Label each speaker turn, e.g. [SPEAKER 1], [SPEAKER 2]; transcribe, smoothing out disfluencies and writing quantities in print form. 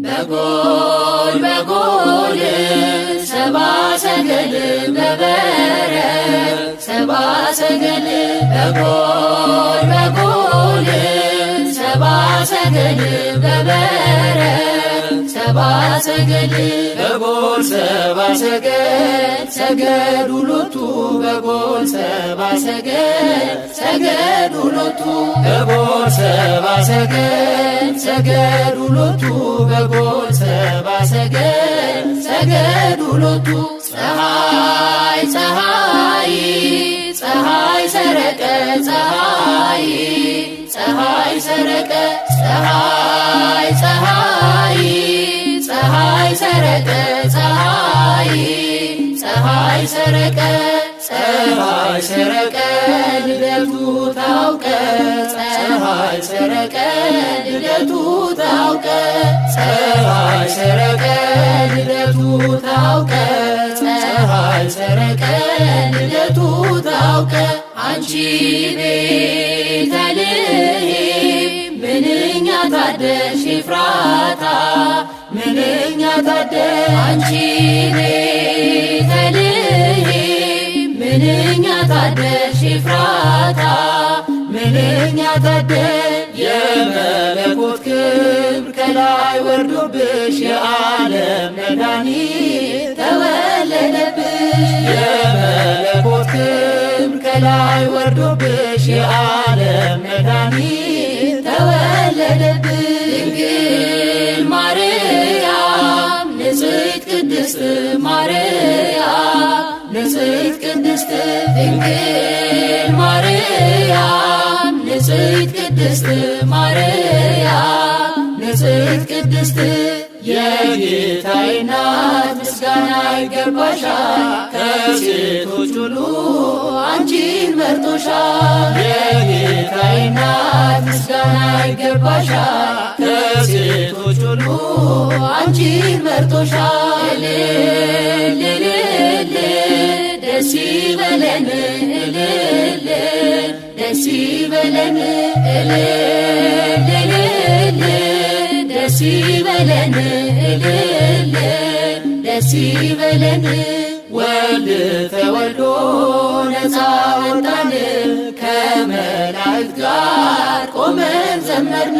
[SPEAKER 1] በጎል በጎል ሰብአ ሰገል በበረት፣ ሰብአ ሰገል በጎል በጎል ሰብአ ሰገል በበረት፣ ሰብአ ሰገል
[SPEAKER 2] በጎል ሰብአ ሰገል ሰገዱ ሎቱ፣ በጎል ሰብአ ሰገል ሰገዱ ሎቱ፣ በጎል ሰብአ ሰገል ሰገዱ ሎቱ፣ በጎል ሰብአ ሰገል ሰገዱ ሎቱ።
[SPEAKER 1] ፀሐይ ፀሐይ ፀሐይ ሰረቀ፣ ፀሐይ ፀሐይ ሰረቀ፣ ፀሐይ ፀሐይ ፀሐይ ሰረቀ፣ ፀሐይ ፀሐይ ሰረቀ።
[SPEAKER 2] ፀሐይ ሰረቀ ልደቱ ታውቀ፣ ፀሐይ ሰረቀ ልደቱ ታውቀ፣ ፀሐይ ሰረቀ ልደቱ ታውቀ፣ ፀሐይ ሰረቀ ልደቱ ታውቀ።
[SPEAKER 1] አንቺ ቤተልሔም ምንኛ ታደልሽ ኤፍራታ፣
[SPEAKER 2] ምንኛ ታደል
[SPEAKER 1] አንቺ ቤተልሔም ምንኛ ታደልሽ ኤፍራታ፣
[SPEAKER 2] ምንኛ ታደል የመለኮት ክብር ከላይ ወርዶብሽ የዓለም መድኃኒት
[SPEAKER 1] ተወለደብሽ።
[SPEAKER 2] የመለኮት ክብር ከላይ ወርዶብሽ የዓለም መድኃኒት
[SPEAKER 1] ተወለደብሽ። ድንግል ማርያም ንጽሕት ቅድስት ማርያም ንጽሕት ቅድስት፣ ድንግል ማርያም ንጽሕት ቅድስት ማርያም ንጽሕት ቅድስት።
[SPEAKER 2] የጌታዬ እናት ምስጋና ይገባሻል፣ ከሴቶች ሁሉ
[SPEAKER 1] አንቺን መርጦሻል።
[SPEAKER 2] የጌታዬ እናት ምስጋና ይገባሻል፣ ከሴቶች ሁሉ
[SPEAKER 1] አንቺን መርጦሻል። እልል እልል ደስ ይበለን፣ እልል ደስ ይበለን፣ እልል እልል ደስ ይበለን፣ እልል ደስ ይበለን።
[SPEAKER 2] ወልድ ተወልዶ ነፃ ወጣን፣ ከመላእክት ጋር ቆመን ዘመርን።